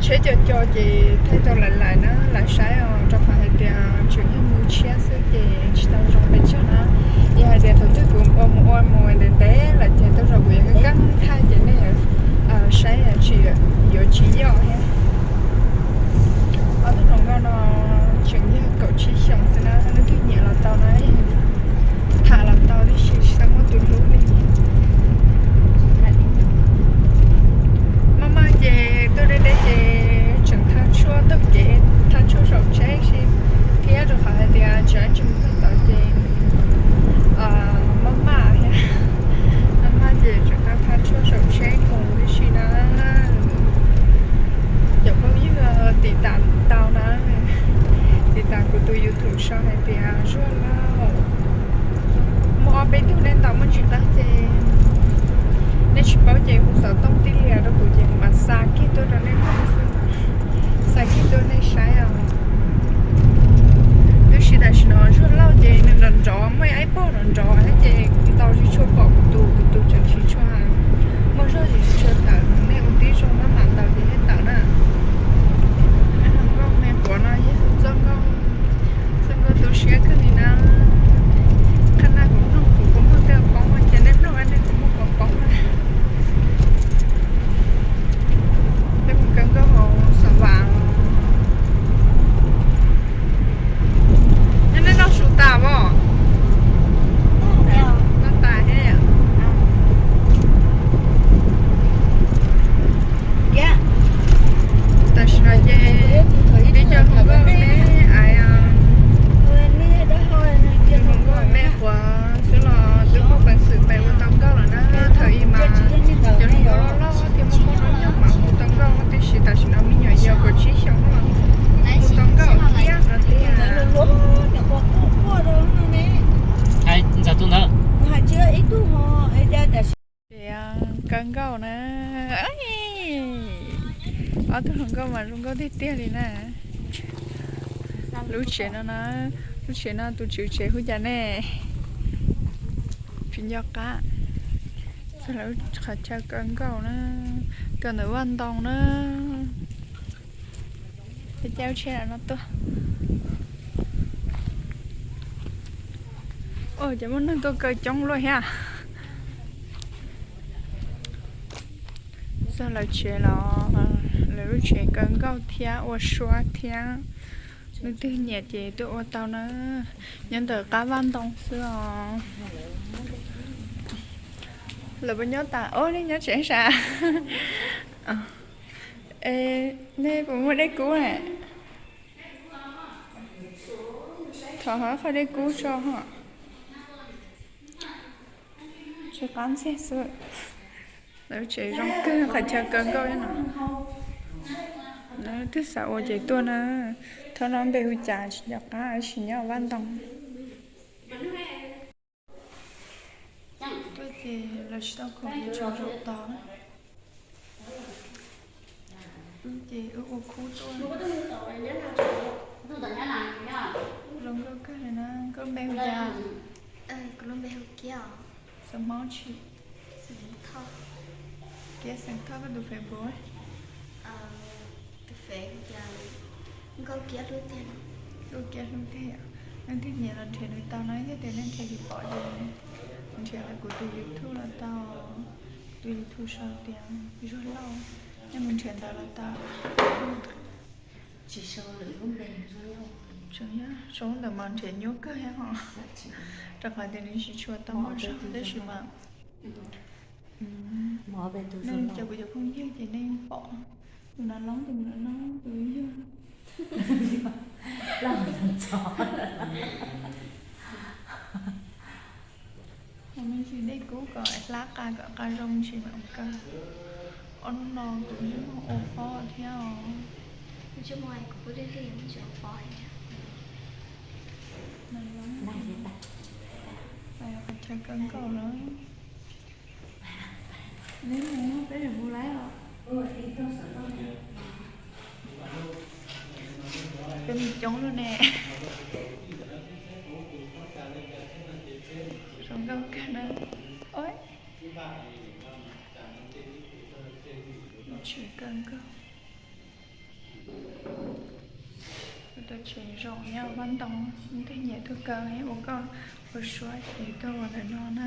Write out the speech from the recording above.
Tsheb co co ces thiaj tau lais lais na, lais saib os, rau qhov hais tias tseem yog mus tshiab xwb ces tsis tau zoo pes tsawg na. Yog hais tias thaum twg kuv ua mus ua mus ntev ntev lawm ces tej zaum kuv yuav kab thaj ces nej saib tsis yuav tsis yog thiab. Ob tug hluas nkauj no tseem yog kaum tsib xyoos xwb na, leej twg nyiam los tau na, tham los tau tib si, tsis tau muaj tus hlub li. Maj maj ces tuaj deb deb ces tseem thaj tshuaj taug kev, thaj tshuaj saum tsheb si thiab, rau qhov hais tias tseem tseem txog tod ces maj maj thiab, maj maj ces tseem thaj thaj tshuaj saum tsheb mus tib si na. Cov phooj ywg tiv tam tau na, tiv tam kuv tus YouTube sau hais tias Zuag Lauj. Muaj ob peb tug nej ntaus muaj tsis tau ces nej tsis paub ces hu xov tooj tij lias rau kuv ces kuv mam xa kiag tuaj rau nej mloog xwb, xa kiag tuaj nej saib os. Tab sis tam sim no Zuag Lauj ces nws nrov nrov, muaj ib pog nrov nrov thiab ces kuv ntaus tsis tshua pom kuv tus, kuv tus tseem tsis tshua, muaj zog ces tsis tshua tawm, nej ua tib zoo maj mam ntaus ces thiaj tawm na. Hluas nkauj me quav no yog txoj nkauj, txoj nkauj tu siab kawg li na. Qhov no kuv mloog kuv kuv muag tej qoob ces nej mloog nej kuv muag qoob na. Peb mus kawg nkauj hauv Xav Vam. Nyob nej noj su tas os? Noj tas thiab. Tam sim no ces peb cov hluas nkauj me, cov hluas nkauj me quav xwb los twb muaj peev xwm pem ua tau nkauj lawm na. Thaum ub mas cov hluas nkauj loj loj thiab muaj muaj hnub nyoog mas ua tau nkauj, tiam sis tam sim no me nyuam yaus kaum tsib xyoos no los ua tau nkauj thiab no tiag. Ntawd ces kaw nkauj na. Ob tug hluas nkauj mas zoo nkauj tiag tiag li na. Lub tsev no na, lub tsev no tus tswv tsev hu cas ne? Tsis nco qab. Lawv qhov chaw kaw nkauj na, kaw ntawm vaj ntoo na. Peb caij lub tsheb no tuaj. Ua cas muaj neeg tuaj kaw coob luaj thiab. Txog lawv tsev los, lawv lub tsev kaw nkauj thiab ua suab thiab. Leej twg nyiam ces tuaj ua tau na. Nyob ntawm qab vaj ntoo xwb os. Lawv puas nyob tas? Ob, nej nyob tsev sav. Nej puas muaj dej kub? Thov qhov dej kub tso. Tsis qab ntxiag xwb. Lawv tsev zoo kawg, qhov chaw kaw nkauj no. Twg xav ua ces tuaj na. Thaum no npe hu cas tsis nco qab, tab sis nyob vaj ntoo. Tuaj ces lawv tsis tau khoom ces tseem zaum tod na. Wb ces wb ua khub tuaj. Zoo nkauj kawg li na. Koj lub npe hu cas? Kuv lub npe hu Kiab os. Xeem Hmoob tsi? Kiab xeem Thoj. Koj tus Facebook? Tus Face hu cas? Nkauj Kiab Hlub Tiag. Nkauj Kiab Hlub Tiag. Leej twg nyiam los nrhiav nws tau na, yog tias nej nrhiav tsis pom ces nrhiav kuv tus YouTube los tau. Tus YouTube sau tias Zuag Lauj, nej mus nrhiav ntawd los tau. Tseem yog sau ntawm mas nrhiav nyuaj kawg thiab ho, rau qhov tias nws tsis tshua tau muaj zog tab sis mas nej cov kuv cov phooj ywg ces nej pom tus nav loob, tus nav loob, tus yog Ua me ntsis dej kub kom hlab qa kom qa zoo ntsis mam kaw. Ob hnub no kuv ntsej muag ua pob thiab os. Ntsej muag kuv kuj lig lig, ntsej ua pob thiab. Qhov chaw kaw nkauj lawm. Neb mus peb yuav mus lawm os. Peb mus coob lawm ne. Zoo nkauj kawg na. Oj, tsis kaw nkauj. Kuv tus tsev zoo nyob ua ntoo, leej twg nyiam tuaj kaw ua nkauj ua suab ces tuaj ua ntawm no na.